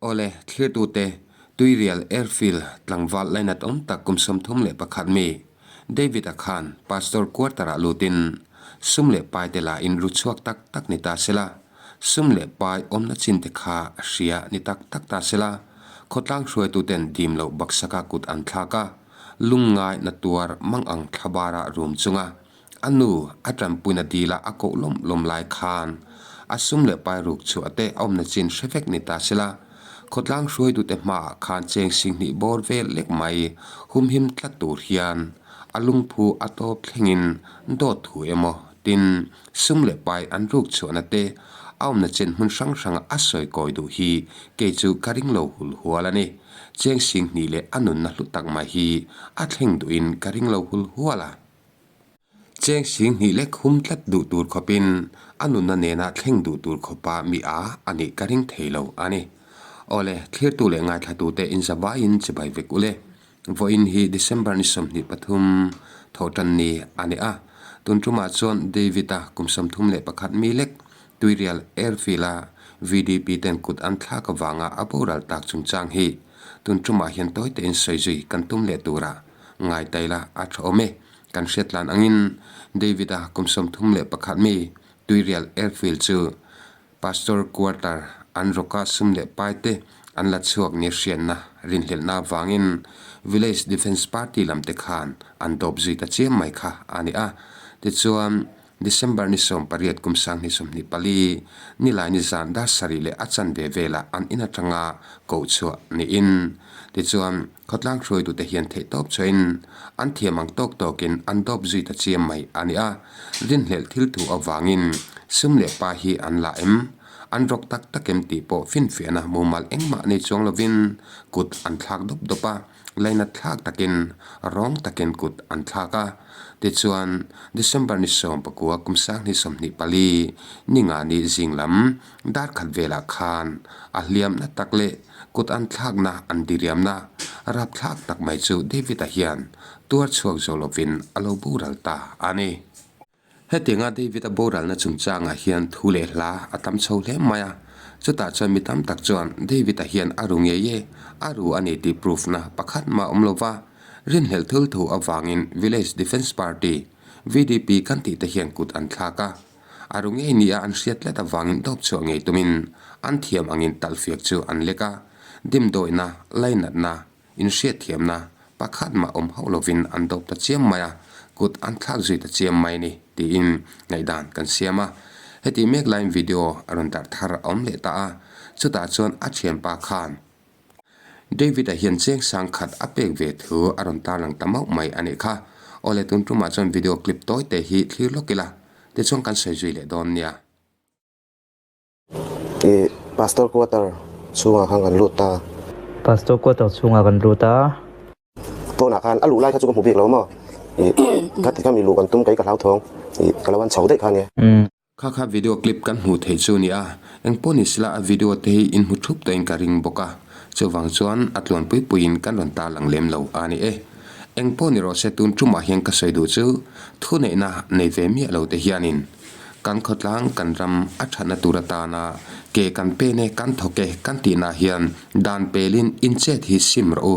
Awle, thlirtute, Tuirial Airfield tlangval lainat awm tak kum 31 mi, David-a khan Pastor quarter-ah lutin sum leh pai te la in ru chhuak tak tak ni ta sela, sum leh pai awmna chin te kha hria ni tak tak ta sela, khawtlang hruaituten dim loh baksaka kut an thlak a, lungngai na tuar mang ang thlabara rum chunga A nu a tanpuina dila a koh lawm lawm lai khan a sum leh pai ruk chhuah te a awmna chin hre vek ni ta sela, khawtlang hruaitute hmaah khan cheng singhnih bawr vel lek mai humhim tlat tur hian a lungphu a tawp thlengin dawt thu emaw tin sum leh pai an ruk chhuahna te a awmna chin hmun hrang hranga a sawi kawi duh hi kei chu ka ring lo hul hual a ni. Cheng singhnih leh a nunna hlu tak mai hi a thleng duhin ka ring lo hul hual a. Cheng singhnih lek hum tlat duh tur khawpin a nunna nena thleng duh tur khawpa mi a a nih ka ring thei lo a ni. Awle, thlirtu leh ngaithlatute inzavaiin chibai vek ule. Vawiin hi December ni 23 thawhtan ni a ni a. Tun tumah chuan David-a kum 31 mi lek Tuirial Airfield-a VDP ten kut an thlak avanga a boral tak chungchang hi tun tumah hian tawi tein sawi zui kan tum leh tura ngai taila a tha awm e. Kan hriatlan angin David-a kum 31 mi Tuirial Airfield chu Pastor Quarter an rawka sum leh pai te an la chhuak ni hriatna rinhlelhna avangin Village Defence Party lam te khan an dawp zui ta chiam mai kha a ni a. Tichuan December ni 18 kum 2024 nilai ni zan dar sarih leh a chanve velah an in atanga koh chhuah niin tichuan khawtlang hruaitute hian theihtawp chhuahin an thiam ang tawk tawkin an dawp zui ta chiam mai a ni a, rinhlelh thil thu avangin sum leh pa hi an la em? An rawk tak tak em tih pawh finfiahna mumal engmah nei chuang lovin kut an thlak dawp dawp a. Lainat thlak takin rawng takin kut an thlak a. Tichuan, December ni 19 kum 2024 ni nga ni zing lam dar khat velah khan a hliamna tak leh kut an thlakna an diriamna rapthlak tak mai chu David-a hian tuar chhuak zo lovin a lo boral ta a ni. Hetianga David-a boralna chungchangah hian thu leh hla a tam chho hle mai a, chutah chuan mi tam tak chuan David-a hian a ru ngei e, a ru a ni tih proof-na pakhat mah a awm lo va, rinhlelh thil thu avangin Village Defence Party, VDP, kan tih te hian kut an thlak a, a ru ngei nia an hriat tlat avangin dawp chhuah ngei tumin an thiam angin talhfiak chu an lek a, dimdawihna, lainatna, Inhriatthiamna pakhat mah awm hauh lovin an dawp ta chiam mai a, kut an thlak zui ta chiam mai a ni, tiin ngaihdan kan siam a. Heti mek laiin video a rawn darh thar a awm leh ta a, chutah chuan a thianpa khan David-a hian cheng sang khat a pek ve thu a rawn tarlang ta mauh mai a nih kha. Awle tun tumah chuan video clip tawi te hi thlir lawk ila, tichuan kan sawi zui leh dawn nia. I Pastor quarter chhungah khan kan lut ta. Pastor quarter chhungah kan lut a. Pawnah khan a luh lai kha chu ka hmu bik lo maw? I kha ti kha mi luh kan tum kei ka hlauthawng. I ka lo an chho daih kha nia. Kha kha video clip kan hmuh theih chu nia, engpawh ni sela a video te hi in hmu thup tawhin ka ring bawk a, chuvang chuan a tluan pui puiin kan rawn tarlang lem lo a ni e. Engpawh ni rawh se tun tumah hian ka sawi duh chu thuneihna nei ve miah lo te hianin Kan khawtlang kan ram a thatna tur atana ke kan pen e, kan thawk e kan tihna hian dan pelin inchet hi sim rawh u,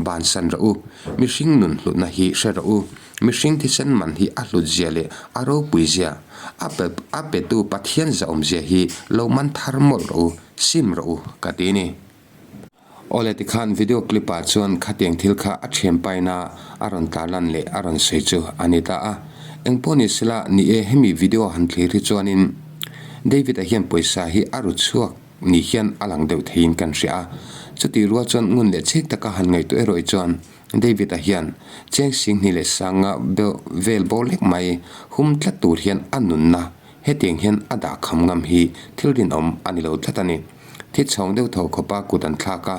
bansan rawh u, mihring nun hlutna hi hre rawh u, mihring thisen man hi a hlut zia leh a ropui zia, a pe a petu Pathian zahawm zia hi lo man thar mawlh rawh u, sim rawh u ka ti ni. Awle tikhan video clip ah chuan khatiang thil kha a thian paina a rawn tarlan leh a rawn sawi chu a ni ta a. Engpawh ni sela ni e hemi video han thlir hi chuanin David-a hian pawisa hi a ru chhuak ni hian a lang deuh theiin kan hria a. Chutih rual chuan ngun leh chhik taka han ngaihtuah erawh hi chuan David-a hian cheng singhnih leh sanga vel bawr lek mai hum tlat tur hian a nunna hetiang hian a dah kham ngam hi thil rinawm a ni lo tlat a ni. Thi chhawng deuh tho khawpa kut an thlak a,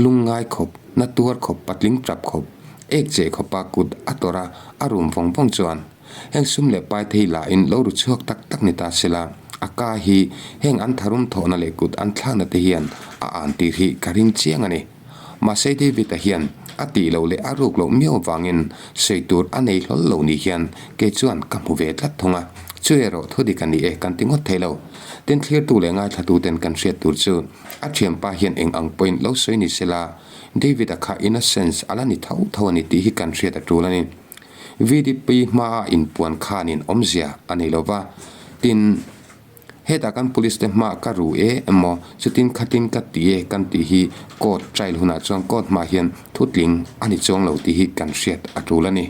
lungngai khawp, na tuar khawp, patling tap khawp, ek cheh khawpa kut a tawrh a, a rum vawng vawng chuan heng sum leh pai thei lahin lo ru chhuak tak tak ni ta sela, a ka hi heng an tharum thawhna leh kut an thlakna te hian a an tir hi ka ring chiang a ni. Mahse David-a hian a tih loh leh a ruk loh miau vangin sawi tur a nei hlawl lo ni hian kei chuan ka hmu ve tlat thung a. Chu erawh thu dik a ni e kan ti ngawt thei lo. Tin thlirtu leh ngaithlatuten kan hriat tur chu a thianpa hian eng ang pawhin lo sawi ni sela David-a kha innocence a la ni tho tho a ni tih hi kan hriat a tul a ni. VDP hmaa inpuan khanin awmzia a nei lo va, tin hetah kan police te hma ka ru e emaw chutin khatin ka ti e kan tih hi court trial hunah chuan court hmaah hian thutling a ni chuang lo tih hi kan hriat a tul a ni.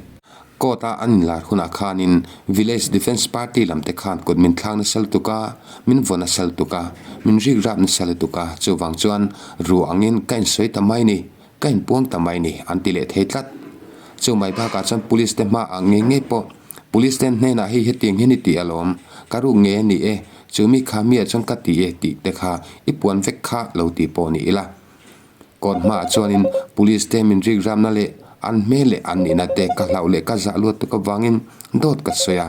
Court a an inlar hunah khanin Village Defence Party lam te khan kut min thlak nasa lutuk a, min vaw nasa lutuk a, min rik rap nasa lutuk a, chuvang chuan ru angin ka insawi ta mai ni, ka inpuang ta mai ni an ti leh thei tlat. Chu mai bakah chuan Police te hmaah ngei ngei pawh Police te hnenah hei hetiang hian i ti alawm, ka ruk ngei a ni e, chu mi kha miah chuan ka ti e tih te kha i puan vek kha lo ti pawh ni ila. Court hmaah chuanin Police te min rik ramna leh an hmel leh an nihna te ka hlauh leh ka zah luat tuk avangin dawt ka sawi a,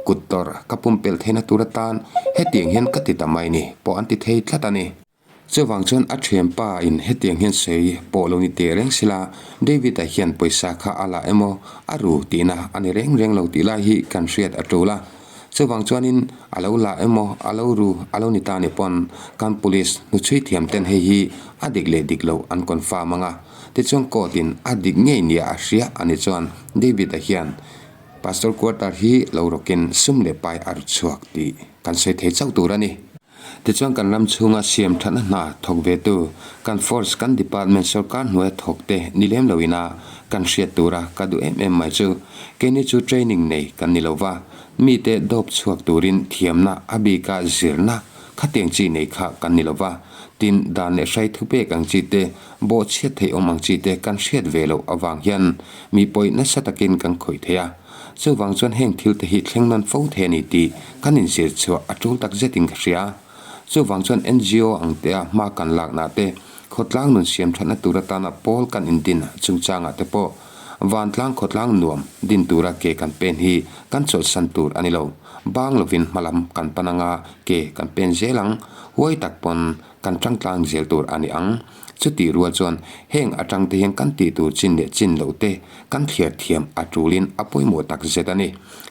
kut tawrh ka pumpelh theihna tur atan hetiang hian ka ti ta mai ni pawh an ti thei tlat a ni. Chuvang chuan a thianpa in hetiang hian sawi pawh lo ni teh reng sila David-a hian pawisa kha a la emaw a ru tihna a ni reng reng lo tih lai hi kan hriat a tul a. Chuvang chuanin a lo la emaw a lo ru a lo ni ta ni pawn kan police hnuchhui thiam ten hei hi a dik leh dik loh an confirm ang a, tichuan court in a dik ngei nia a hria a ni chuan David-a hian Pastor quarter hi lo rawkin sum leh pai a ru chhuak tih kan sawi thei chauh tur a ni. Tichuan kan ram chhunga siam thatna hna thawk ve tu kan force kan department sorkar hnuaia thawk te ni lem lo ina kan hriat tura ka duh em em mai chu keini chu training nei kan ni lo va, mite dawp chhuak turin thiamna a bika zirna khatiang chi nei kha kan ni lo va, tin dan leh hrai thupek ang chi te bawhchhiat theih awm ang chi te kan hriat ve loh avang hian mi pawi nasa takin kan khawih thei a. Chuvang chuan heng thil te hi thleng nawn fo thei a ni tih kan inzir chhuah a tul tak zetin ka hria. Chuvang chuan NGO ang te a hma kan lakna te, khawtlang nun siam thatna tur atana pawl kan indin chungchangah te pawh vantlang khawtlang nuam din tura ke kan pen hi kan chawlhsan tur a ni lo. Bang lovin hmalam kan pan anga ke kan pen zel ang, huai tak pawn kan tangtlang zel tur a ni ang. Chutih rual chuan heng atang te hian kan tih tur chin leh chin loh te kan thliar thiam a tulin a pawimawh tak zet a ni.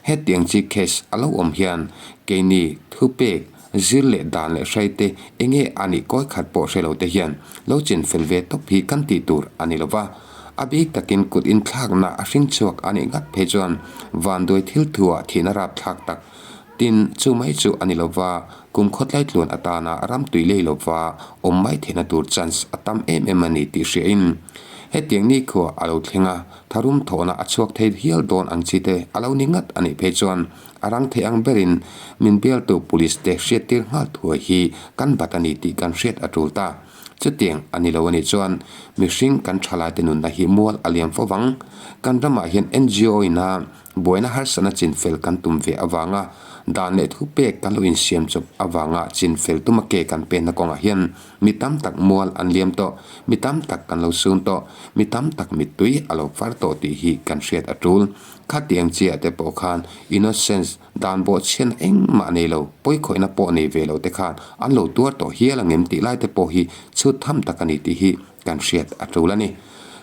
Hetiang chi case a lo awm hian keini thupek, zir leh dan leh hrai te enge a nih kawi khat pawh hre lo te hian lo chin fel ve tawp hi kan tih tur a ni lo va. A bik takin kut inthlakna a hring chhuak a nih ngat phei chuan vanduai thil thuah thihna rapthlak tak Tin, chu mai chu a ni lova, kum khawtlai tluan atana ram tui lei lova awm mai theihna tur chance a tam em em a ni tih hriain hetiang nikhua a lo thleng a, tharum thawhna a chhuak thei hial dawn ang chi te a lo ni ngat a nih phei chuan a rang thei ang berin min bialtu police te hriattir nghal thuai hi kan bat a ni tih kan hriat a tul ta. Chutiang a ni lo a nih chuan mihring kan thalaite nunna hi mual a liam fo vang. Kan ramah hian NGO ina Buaina harsatna chinfel kan tum ve avanga dan leh thupek kan lo insiam chawp avanga chinfel tuma ke kan penna kawngah hian mi tam tak mual an liam tawh, mi tam tak kan lo sun tawh, mi tam tak mittui a lo far tawh tih hi kan hriat a tul. Khatiang chiah te pawh khan innocence dan bawhchhiatna engmah nei lo, pawikhawihna pawh nei ve lo te khan an lo tuar tawh hial angem tih lai te pawh hi chhut tham tak a ni tih hi kan hriat a tul a ni.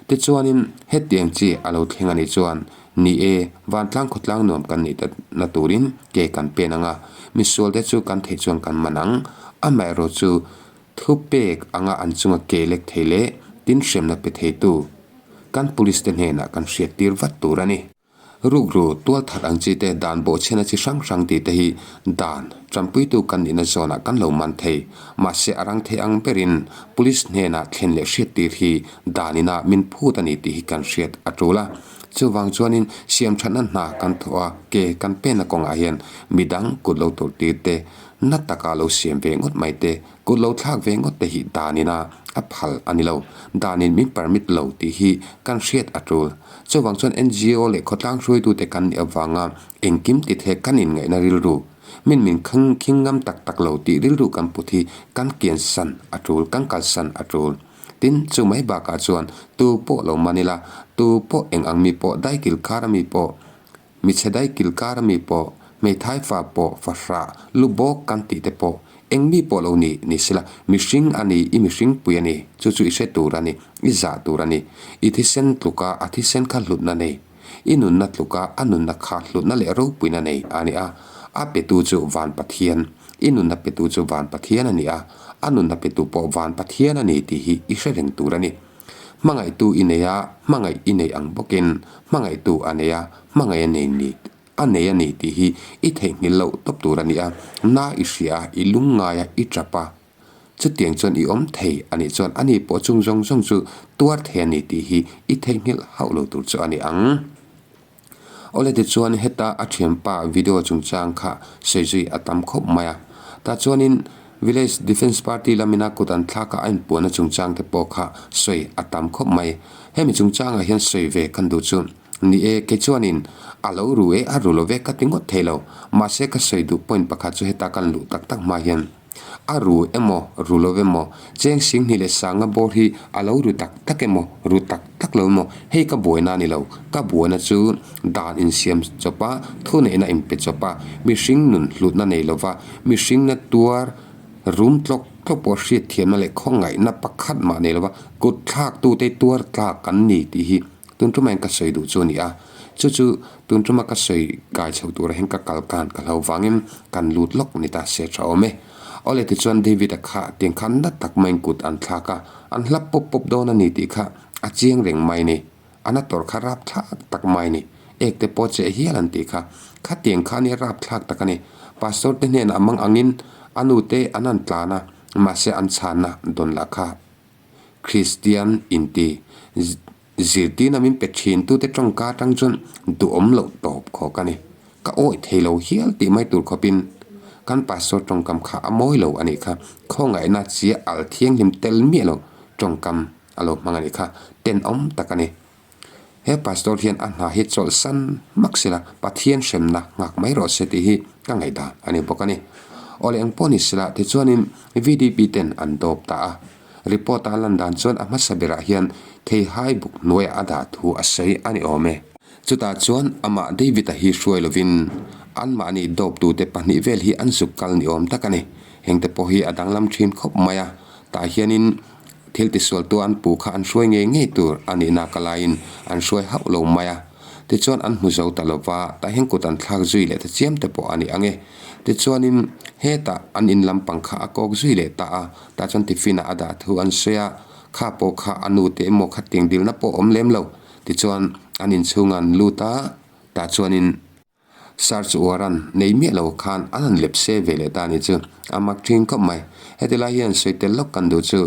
Tichuanin hetiang chi a lo thleng a nih chuan Ni e, vantlang khawtlang nuam kan nih na turin ke kan pen ang a, misual te chu kan theih chuan kan man ang. Amaherawh chu thu pek anga an chunga ke lek thei leh tin hremna pe theitu kan police te hnenah kan hriat tir vat tur a ni. Rukru, tualthat ang chi te, dan bawhchhiatna chi hrang hrang tih te hi dan tanpuitu kan nihna zawnah kan lo man thei. Mahse a rang thei ang berin police hnenah thlen leh hriat tir hi danina min phut a ni tih hi kan hriat a tul a. Chuvang chuanin siamthatna hna kan thawh a, ke kan penna kawngah hian midang kut lo tur tir te, na taka lo siam ve ngawt mai te, kut lo thlak ve ngawt te hi danina a phal a ni lo. Danin min permit lo tih hi kan hriat a tul. Chuvang chuan NGO leh khawtlang hruaitute kan nih avanga engkim tithe kan inngaihna rilru, min min khing ngam tak tak lo tih rilru kan put hi kan kiansan a tul, kan kalsan a tul. Tin, chu mai bakah chuan tu pawh lo man ila, tu pawh eng ang mi pawh, daikil kar ami pawh, michhe daikil kar ami pawh, hmeithai fa pawh, fahrah, lu bawk kan tih te pawh, eng mi pawh lo ni ni sela, mihring a ni, i mihring pui a ni, chu chu i hre tur a ni, i zah tur a ni. I thisen tluka a thisen kha hlutna nei, i nunna tluka a nunna kha hlutna leh ropuina nei a ni a. A petu chu Van Pathian, i nunna petu chu Van Pathian a ni a, a nunna petu pawh Van Pathian a ni tih hi i hre reng tur a ni. Hmangaihtu i nei a, hmangaih i nei ang bawkin hmangaihtu a nei a, hmangaih a nei ni a nei a ni tih hi i theihnghilh loh tawp tur a ni a, na i hria a, i lungngai a, i tap a. Chutiang chuan i awm thei a nih chuan ani pawh chung zawng zawng chu tuar thei a ni tih hi i theihnghilh hauh lo tur chu a ni ang. Awle tichuan heta a thianpa video chungchang kha sawi zui a tam khawp mai a. Tah chuanin Village Defence Party lamina kut an thlak a a inpuahna chungchang te pawh kha sawi a tam khawp mai. Hemi chungchangah hian sawi ve kan duh chu ni e, kei chuanin a lo ru e a ru lo ve ka ti ngawt thei lo. Mahse ka sawi duh point pakhat chu heta kan luh tak tak hma hian A ru emaw, ru lo emaw, cheng singhnih leh sanga bawr hi a lo ru tak tak emaw, ru tak tak lo emaw, hei ka buaina a ni lo. Ka buaina chu dan insiam chawp a, thuneihna inpe chawp a, mihring nun hlutna nei lova, mihringna tuar rum tlawk tlawk pawh hriatthiamna leh khawngaihna pakhat mah nei lova kut thlaktute tuar tlak kan ni tih hi tun tumah hian ka sawi duh chu a ni a. Chu chu tun tuma ka sawi kai chho turah hian ka kal kan ka hlo vangin kan lut lawk ni ta se tha awm e. Awle tichuan David-a kha tiang khan na tak maiin kut an thlak a, an hlap pawp pawp dawn a ni tih kha a chiang reng mai ni. A na tawrh kha rap thlak tak mai ni. Ek te pawh cheh hial an tih kha. Khatiang kha nia rap thlak tak a ni. Pastor te hnenah mang angin a nu te an han tlan a, mahse an chhanna dawn lah kha Kristian inti Zirtirna min pe thin tute tawngka atang chuan duhawm loh tawp khawk a ni. Ka awih thei lo hial tih mai tur khawpin kan pastor tawngkam kha a mawi lo a nih kha. Khawngaihna chia al thianghlim tel miah lo tawngkam a lo hmang a nih kha. Tenawm tak a ni. He pastor hian a hna hi chawlhsan hmak sela Pathian hremna nghak mai rawh se tih hi ka ngaihdan a ni bawk a ni. Awle eng pawh ni sela tichuanin VDP ten an dawp ta a. Report a lan dan chuan a hmasa berah hian theihai buk hnuaiah a dah thu a sawi a ni awm e. Chutah chuan amah David-a hi hruai lovin anmahni dawptute pahnih vel hi an zuk kal ni awm tak a ni. Hengte pawh hi a danglam thin khawp mai a, tah hianin thil tisualtu an pu kha an hruai ngei ngei tur a nihna ka laiin an hruai hauh lo mai a. Tichuan an hmu zo ta lova, tah hian kut an thlak zui leh ta chiam te pawh a ni ang e. Tichuanin hetah an in lampang kha a kawk zui leh ta a, Tah chuan tiffin-ah a dah thu an sawi a, kha pawh kha a nu te emaw kha tiang dilna pawh awm lem lo. Tichuan an inchhung an lut a, tah chuanin search warrant nei miah lo khan an han lep se ve leh ta a ni chu. A mak thin khawp mai. Heti lai hian sawi tel lawk kan duh chu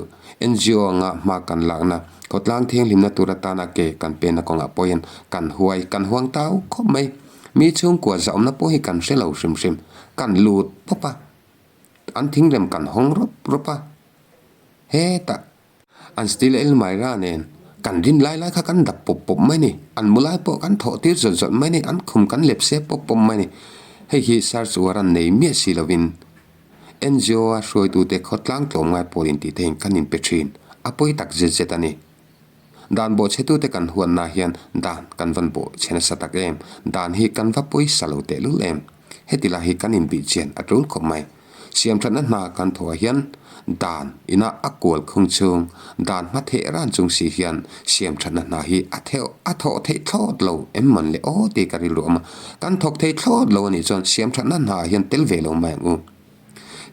NGO anga hma kan lakna, khawtlang thianghlimna tur atana ke kan penna kawngah pawh hian kan huai, kan huang tau khawp mai. Mi chhungkua zahawmna pawh hi kan hre lo hrim hrim. Kan lut pawp a. An thingrem kan hawng rawp rawp a, hetah an steel Elmira nen kan rin lai lai kha kan dap pawp pawp mai a ni, an mu lai pawh kan thawh tir zawt zawt mai a ni, an khum kan lep se pawp pawp mai a ni. Hei hi search warrant nei miah si lovin NGO a hruaitute khawtlang tlawmngai pawl intih theihin kan inpe thin, a pawi tak zet zet a ni. Dan bawhchhetute kan huanna hian dan kan van bawhchhe nasa tak em? Dan hi kan va pawisa lo tehlul em? Heti lai hi kan inbih chian a tul khawp mai. Siamthatna hna kan thawhah hian dan ina a kual khung chung, dan hma theh ran chung si hian siamthatna hna hi a theuh a thawh theih thlawt lo em man le aw tih ka rilru awm a. Kan thawk thei thlawt lo a nih chuan siamthatna hna ah hian tel ve lo mai ang u.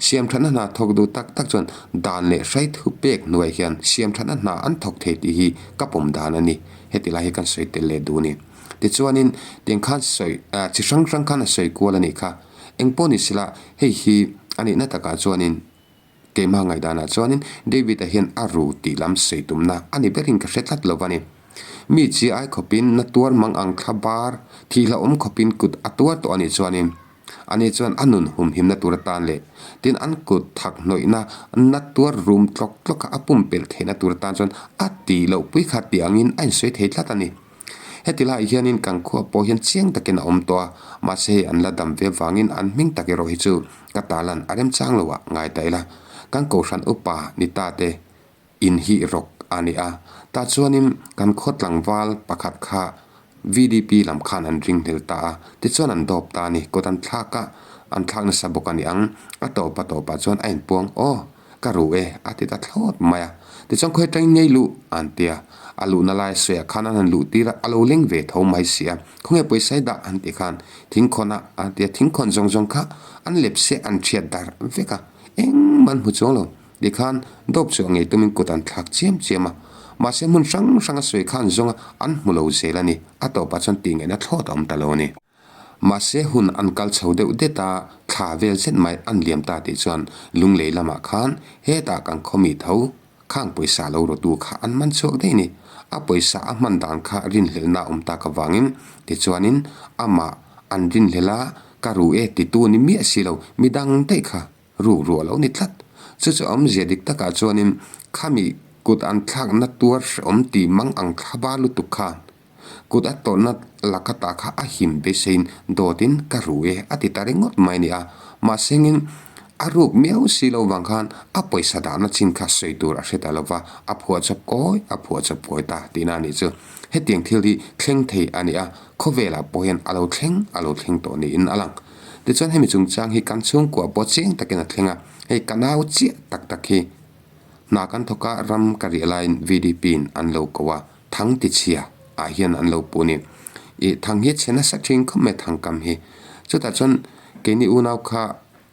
Siamthatna hna thawk duh tak tak chuan dan leh hrai thu pek hnuaiah hian siamthatna hna an thawk thei tih hi ka pawm dan a ni. Heti lai hi kan sawi tel leh duh a ni. Tichuanin tiang khan sawi chi hrang hrang khan a sawi kual a nih kha. Eng pawh ni sela hei hi a nihna takah chuanin keimah ngaihdanah chuanin David-a hian a ru tih lam sawi tumna a ni berin ka hre tlat lo va ni. Mi chi ai khawpin na tuar mang ang thla bar thih hlauhawm khawpin kut a tuar tawh a nih chuanin Ani chuan a nun humhimna tur atan leh tin an kut thak hnawihna na tuar rum tlawk tlawk a a pumpelh theihna tur atan chuan a tih loh pui kha tih angin a insawi thei tlat a ni. Heti laiah hianin kan khua pawh hian chiang takin a awm tawh a, mahse hei an la dam ve vangin an hming tak erawh hi chu ka talan a remchang lo ah ngai ta ila. Kan kohhran upa ni ta te In hi rawk a ni a, tah chuanin kan khaw tlangval pakhat kha VDP lam khan an ring hnel ta a, tichuan an dawp ta a ni, kawt an thlak a, an thlak nasa bawk a ni ang, a tawp a tawpah chuan a inpuang, Aw, ka ru e, a ti ta thlawt mai a, tichuan khawi atangin ngei luh an ti a. A luhna lai sawiah khan an han luh tir a, a lo leng ve tho mai si a. Khawnge pawisa i dah an tih khan thingkhawn a a ti a, thingkhawn zawng zawng kha an lep se an thiat dar vek a, engmah an hmu chuang lo. Tikhan dawp chu a ngei tumin kut an thlak chiam chiam a, mahse hmun hrang hrang a sawi kha an zawng a, an hmu lo zel a ni. A tawpah chuan tih ngaihna thlawt a awm ta lo a ni. Mahse hun an kal chho deuh det a, thla vel zet mai an liam ta tih chuan Lunglei lamah khan hetah kan khawmi tho khang pawisa lo rawtu kha an man chhuak daih a ni. A pawisa a hman dan kha rinhlelhna a awm tak avangin tichuanin amah an rinhlelh a, ka ru e titu ni miah si lo, midang daih kha ruk ruah lo ni tlat. Chu chu awmzia dik takah chuanin khami kut an thlakna tuar hrehawm tih mang ang thlaba lutuk kha Kut a tawrhna laka ta kha a him beiseiin dawtin ka ru e a ti ta ringawt mai a ni a. Mahsengin a ruk miau si lo vang khan a pawisa dahna chin kha sawi tur a hre ta lo va, a phuahchawp kawi a phuahchawp kawi ta tihna a nih chu. Hetiang thil hi thleng thei a ni a, khawvelah pawh hian a lo thleng a lo thleng tawh niin a lang. Tichuan hemi chungchang hi kan chhungkua pawh chiang takin a thleng a, hei ka nau chiah tak tak hi hna kan thawk a, ram ka riah laiin VDP in an lo ko a, Thang ti chhia ah hian an lo puh a ni. Ih thang hi chhe nasa thin khawp mai thang kam hi. Chutah chuan keini unau kha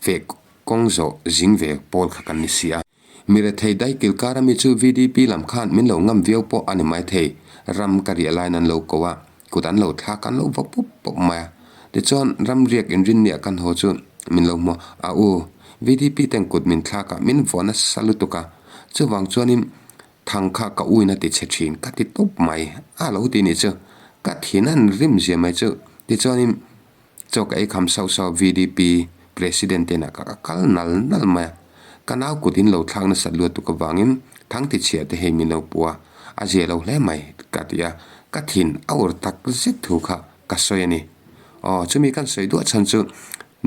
feh kawng zawh zing ve pawl kha kan ni si a. Mi rethei dai kil kar ami chu VDP lam khan min lo ngam viau pawh a ni mai thei. Ram ka riah laiin an lo ko a, kut an lo thlak an lo va pup pup mai a. Tichuan ram riak inrinniah kan haw chu min lo hmu a, a u VDP ten kut min thlak a, min vaw nasa lutuk a. Chuvang chuanin Thang kha ka uin a ti chhe thin ka ti tawp mai a lo ti nih chu ka thin an rim zia mai chu tichuanin chaw ka ei kham sauh sauh VDP President te inah ka kal nal nal mai a ka nau kut in lo thlak nasat luat tuk avangin thang ti chhiah te hei min lo pu a a zia lo hle mai ka ti a ka thin a ur tak zet thu kha ka sawi a ni. Aw, chumi kan sawi duah chhan chu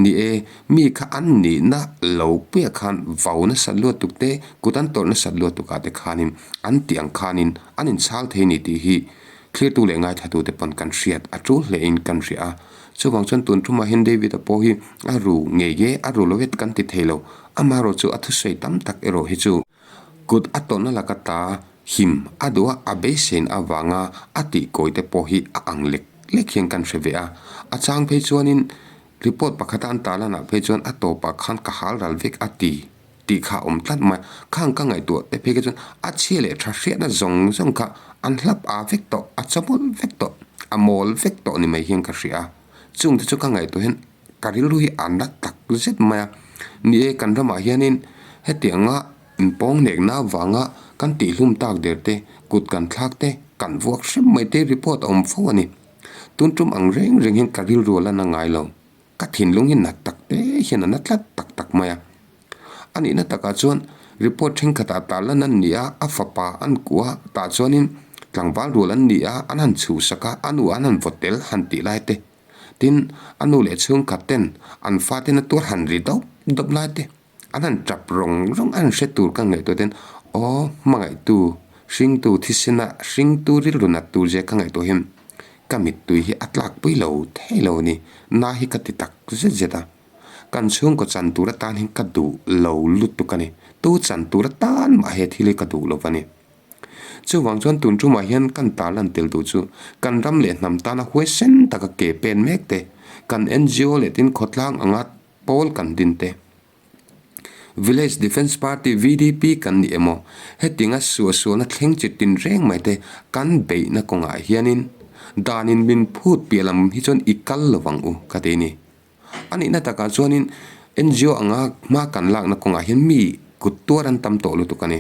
ni e, mi kha an nihna lo puiah khan vau nasat luat tuk te, kut an tawrh nasat luat tukah te khanin an tih ang khanin an inchhal thei ni tih hi thlirtu leh ngaithlatute pawn kan hriat a tul hlein kan hria a. Chuvang chuan tun tumah hian David-a pawh hi a ru ngei nge a ru lo het kan ti thei lo, amaherawhchu a thusawi tam tak erawh hi chu Kut a tawrhna laka ta him a duh a, a beisein avanga a tih kawi te pawh hi a ang lek lek hian kan hre ve a. A chang phei chuanin report pakhata an tarlanah phei chuan a tawpah khan ka hal ral vek a ti tih kha a awm tlat mai. Khang ka ngaihtuah te phei kha chuan a chhia leh tha hriatna zawng zawng kha an hlap a vek tawh, a chawmawlh vek tawh, a mawl vek tawh ni mai hian ka hria a. Chungte chu ka ngaihtuah hian Ka rilru hi a na tak zet mai a, ni e kan ramah hianin hetianga inpawng nekna avanga kan tihhlum tak der te, kut kan thlak te, kan vuak hrep mai te report a awm fo a ni. Tun tum ang reng reng hian ka rilru a la na ngai lo, ka thinlung hi na tak te hian a na tlat tak tak mai a. A nihna takah chuan report thenkhatah tarlan an ni a, a fapa an kuh a, tah chuanin tlangval rual an ni a, an han chhuhsak a, a nu an han vaw tel han tih lai te. Tin, a nu leh chhungkhat ten an faten a tuar han ri dawp dawp lai te, an han tap rawng rawng an hre tur ka ngaihtuah ten aw hmangaihtu, hringtu thisena hringtu rilru nat tur zia ka ngaihtuah hian ka mittui hi a tlakpui lo thei lo a ni, na hi ka ti tak zet zet a, kan chhungkaw chan tur atan hian ka duh lo lutuk a ni, tu chan tur atan mah he thil hi ka duh lo va ni. Chuvang chuan tun tumah hian kan tarlan tel duh chu kan ram leh hnam tana huaisen taka ke pen mek te, kan ngo leh tin khawtlang anga pawl kan din te, Village Defence Party, VDP, kan ni emaw, hetinga suahsualna thleng chi tin reng mai te kan beihna kawngah hianin danin min phut piah lam hi chuan i kal lovang u ka ti a ni. A nihna takah chuanin ngo anga hma kan lakna kawngah hian mi kut tuar an tam tawh lutuk a ni.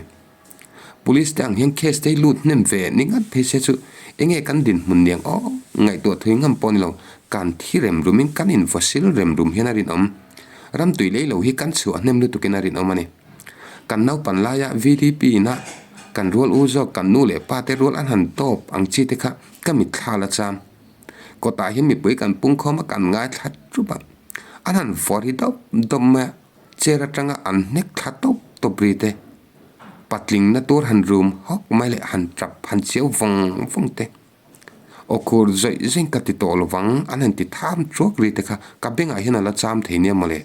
Police te ang hian case te hi lut hnem ve ni ngat phei se chu enge kan dinhmun niang aw ngaihtuah thui ngam pawh a ni lo. Kan thi rem rumin kan invasil rem rum hian a rinawm. Ram tui lei lo hi kan chhuah hnem lutukin a rinawm a ni. Kan naupan laia VDP ina kan rual u zawk kan nu leh pa te rual an han tawp ang chi te kha ka mitthla la cham. Kawtah hian mipui kan pung khawm a, kan ngaithla thup a, an han vawr hi dawp dawp mai a, chair atanga an hnek thla tawp tawp ri te, patling na tur han rum hawk mai leh han tap han chiau vawng vawng te, aw khur zawih zawih ka ti tawh lovang an han ti tham thuak ri te kha ka bengah hian a la cham thei nia mawle.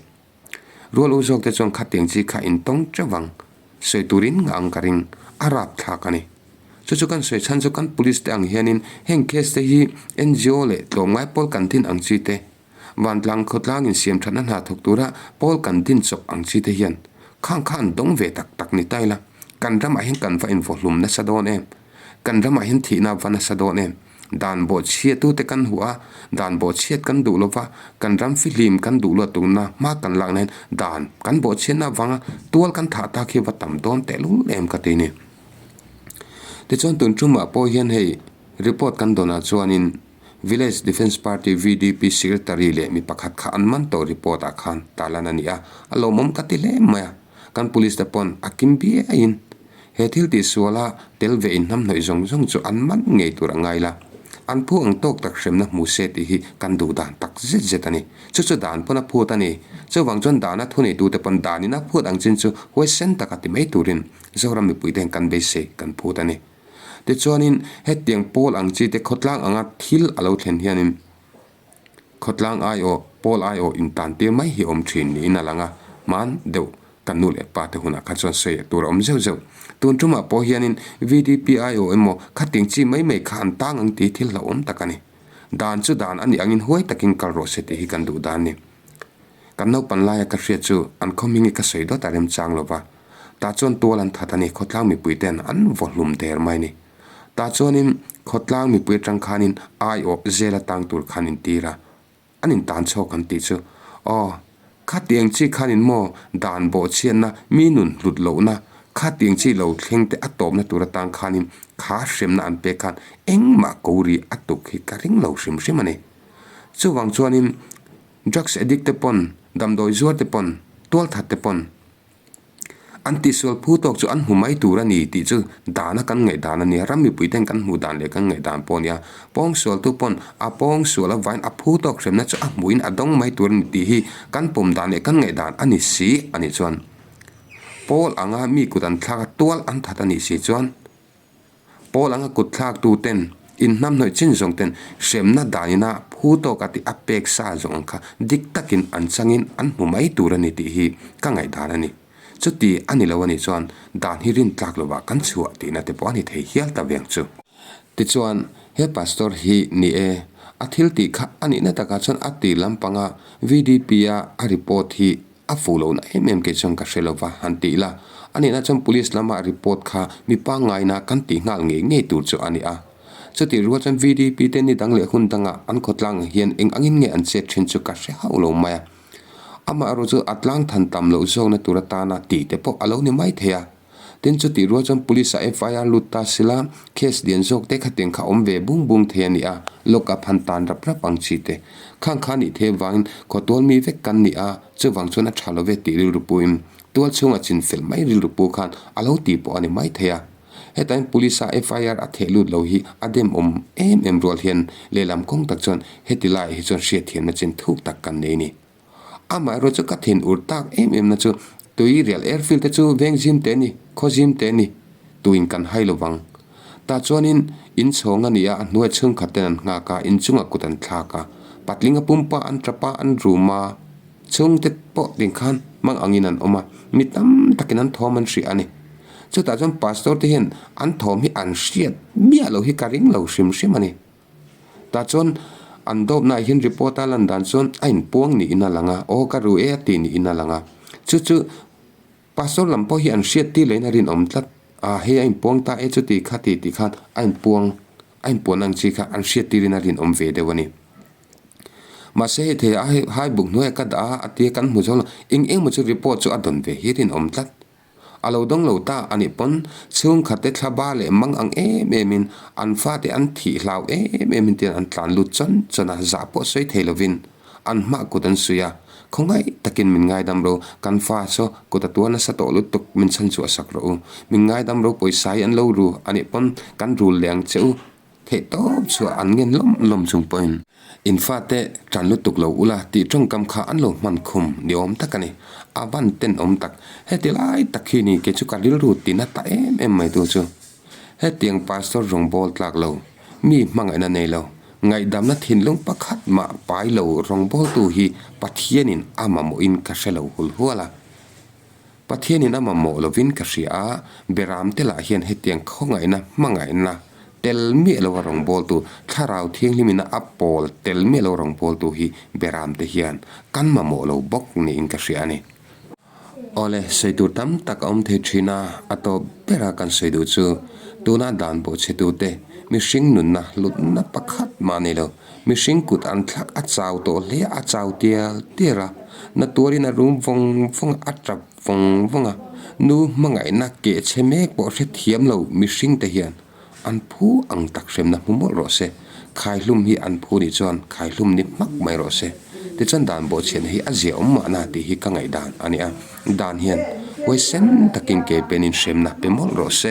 Rual u zawk te chuan khatiang chi kha in tawng teuh vang, sawi turin nga ang ka ring, a rap thlak a ni. Chu chu kan sawi chhan chu kan police te ang hianin heng case te hi NGO leh tlawmngai pawl kan din ang chi te, vantlang khawtlang insiam thatna hna thawk tura pawl kan din chawp ang chi te hian khang kha an dawng ve tak tak ni ta ila, kan ramah hian kan va invaw hlum nasa dawn em? Kan ramah hian thihna va nasa dawn em? Dan bawhchhiatute kan huh a, dan bawhchhiat kan duh lova, kan ram fihlim kan duh luat tukna hma kan lakna hian dan kan bawhchhiatna avanga tual kan thah tak hi va tam dawn tehlul em ka ti ni. Tichuan tun tumah pawh hian hei report kan dawnah chuanin Village Defence Party, VDP, Secretary leh mi pakhat kha an man tawh report ah khan tarlan a ni a, a lawmawm ka ti hle mai a, kan police te pawn a kim biaiin He thil tihsuala tel ve inhnamhnawih zawng zawng chu an man ngei tur a ngai la. An phu ang tawk tak hremna hmu se tih hi kan duh dan tak zet zet a ni. Chu chu dan pawn a phut a ni. Chuvang chuan dana thuneitute pawn danin a phut ang chin chu huaisen taka ti mai turin Zoram mipuite hian kan beisei kan phut a ni. Tichuanin hetiang pawl ang chi te khawtlang anga thil a lo thlen hianin, Khawtlang aiawh, pawl aiawh intan tir mai hi awm thin niin a lang a, hman deuh kan nu leh pa te hunah kha chuan sawi tur a awm zeuh zeuh. Tun tumah pawh hianin VDP aiawh emaw khating chi mai mai kha an tang ang tih thil hlauhawm tak a ni. Dan chu dan a nih angin huai takin kal rawh se tih hi kan duh dan ni. Kan naupan laia ka hriat chu an khaw hming hi ka sawi dawt a remchang lova, tah chuan tual an that a ni, khawtlang mipui ten an vaw hlum der mai ni. Tah chuanin khawtlang mipui atang khanin aiawh zel atang tur khan intir a, an intan chhawk an tih chu. Aw, khatiang chi khanin maw dan bawhchhiatna, mi nun hlut lohna, khatiang chi lo thleng te a tawpna tur atang khanin kha hremna an pek khan engmah ko ri a tuk hi ka ring lo hrim hrim a ni. Chuvang chuanin drugs addict te pawn, damdawi zuar te pawn, tualthat te pawn, An tihsual phu tawk chu an hmu mai tur a ni tih chu dana kan ngaihdan a nia, ram mipuiten kan hmuh dan leh kan ngaihdan pawh a nia. Pawngsualtu pawn a pawngsual avain a phu tawk hremna chu a hmuhin a dawng mai tur a ni tih hi kan pawm dan leh kan ngaihdan a ni si a nih chuan Paul anga mi kut an thlak a tual an that a nih si chuan Paul anga kut thlaktu ten, inhnamhnawih chin zawng ten hremna danina phu tawk a tih a pek sa zawng ang kha dik takin an changin an hmu mai tur a ni tih hi ka ngaihdan a ni. Chuti a ni lo a nih chuan dan hi rin tlak lovah kan chhuah tihna te pawh a ni thei hial ta veng chu. Tichuan, he pastor hi ni e, a thil tih kha a nihna takah chuan a ti lampanga VDP-a a report hi A fuh lohna em em kei chuan ka hre lova han tih la, a nihna chuan police lama report kha mi pangngaina kan tih nghal ngei ngei tur chu a ni a. Chutih rual chuan VDP te ni dang leh hun dangah an khawtlang ang hian eng angin nge an chet thin chu ka hre hauh lo mai a. Amaherawh chu a tlang than tam loh zawkna tur atana tih te pawh a lo ni mai thei a. Tin chutih rual chuan police ah FIR lut ta sila case lian zawk te khatiang kha awm ve bung bung thei a ni a, lock up han tan rap rap ang chi te. Khang kha nih thei avangin khawtual mi vek kan ni a, chuvang chuan a tha lo ve tih rilru puin tual chhunga chin fel mai rilru pu khan a lo tih pawh a ni mai thei a. Hetain police ah FIR a theh lut lo hi a dem awm em em rual hian lehlam kawng tak chuan heti laiah hi chuan hriatthiamna chin thuk tak kan nei a ni. Amaherawh chu ka thin ur tak em em na chu tui rial airfield te chu veng zim te ni, khaw zim te ni tuin kan hai lo vang. Tah chuanin in chhawng a ni a, a hnuai chhungkhat ten an nghak a, in chungah kut an thlak a, patling a pumpa an tap a, an rum a, chhungte pawh ting khan hmang angin an awm a, mi tam takin an thawm an hria a ni. Chutah chuan pastor te hian an thawm hi an hriat miah loh hi ka ring lo hrim hrim a ni. Tah chuan an dawpnaah hian report a lan dan chuan a inpuang niin a lang a, aw ka ru e a ti niin a lang a. Chu chu pastor lam pawh hi an hriat tir lehin a rinawm tlat a, hei a inpuang ta e chuti kha ti tih khan a inpuang a inpuan ang chi kha an hriat tirin a rinawm ve deuh a ni. Mahse hei thei a hai buk hnuaiah ka dah a a tia kan hmu zawng lo, eng eng maw chu report chu a dawn ve hi a rinawm tlat. A lo dawng lo ta a nih pawn chhungkhatte thla ba leh mang ang em em in an fate an thih hlau em em in tian an tlan lut chawn chawn a, zah pawh sawi thei lovin an hmah kut an suih a, khawngaih takin min ngaidam ro, kan fa saw kut a tuar nasa tawh lutuk min chhan chhuah sak rawh u, min ngaidam ro pawisa hi an lo ru a nih pawn kan rul leh ang che u. Theih tawp chhuah an ngen lawm lawm chung pawhin in fate tan lutuk lo ula tih tawngkam kha an lo hman khum ni awm tak a ni. A van tenawm tak. Heti lai tak hi ni kei chu ka rilru tina ta em em mai tu chu. Hetiang pastor rawngbawl tlak lo, mi hmangaihna nei lo, ngaihdamna thinlung pakhat mah pai lo rawngbawltu hi Pathianin a mamawhin ka hre lo hul hual a. Pathianin a mamawh lovin ka hria a, Beramte lah hian hetiang khawngaihna hmangaihna tel miah lo a rawngbawltu, Thlarau Thianghlimina a pawl tel miah lo rawngbawltu hi Beramte hian kan mamawh lo bawk niin ka hria a ni. Awle, sawi tur tam tak a awm thei thin a, a tawp bera kan sawi duh chu tuna dan bawhchhetute mihring nunna hlutna pakhat mah ni lo, mihring kut an thlak a chau tawh hle a, a chau tial tial a, na tuarin a rum vawng vawng a, a tap vawng vawng a, nu hmangaihna keh chhe mek pawh hrethiam lo mihringte hian An phu ang tak hremna hmu mawlh rawh se. Khaihlum hi an phu nih chuan khaihlum ni hmak mai rawh se. Tichuan dan bawhchhiatna hi a ziaawm mahna tih hi ka ngaihdan a ni a. Dan hian huaisen takin ke penin hremna pe mawlh rawh se.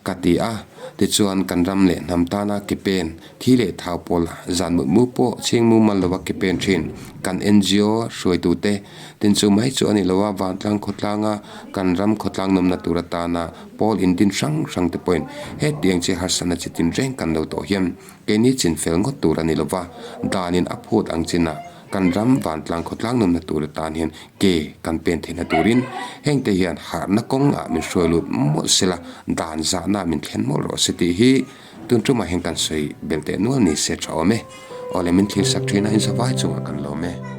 Ka ti a. Tichuan kan ram leh hnam tana ke pen thi leh thau pawl zan mut mu pawh chhing mumal lova ke pen thin kan ngo hruaitute tin chu mai chu a ni lo a, vantlang khawtlanga kan ram khawtlang nawmna tur atana Pawl indin hrang hrang te pawhin hetiang chi harsatna chi tin reng kan lo tawh hian keini chin fel ngawt tur a ni lova, danin a phut ang chinah kan ram vantlang khawtlang nawmna tur atan hian ke kan pen theihna turin hengte hian harhna kawngah min hruai lut mawlh sela, dan zahna min thlen mawlh rawh se tih hi tun tumah hian kan sawi belh teh nual ni se tha awm e. Awle min thlir sak thin a, inzavai chungah kan lawm e.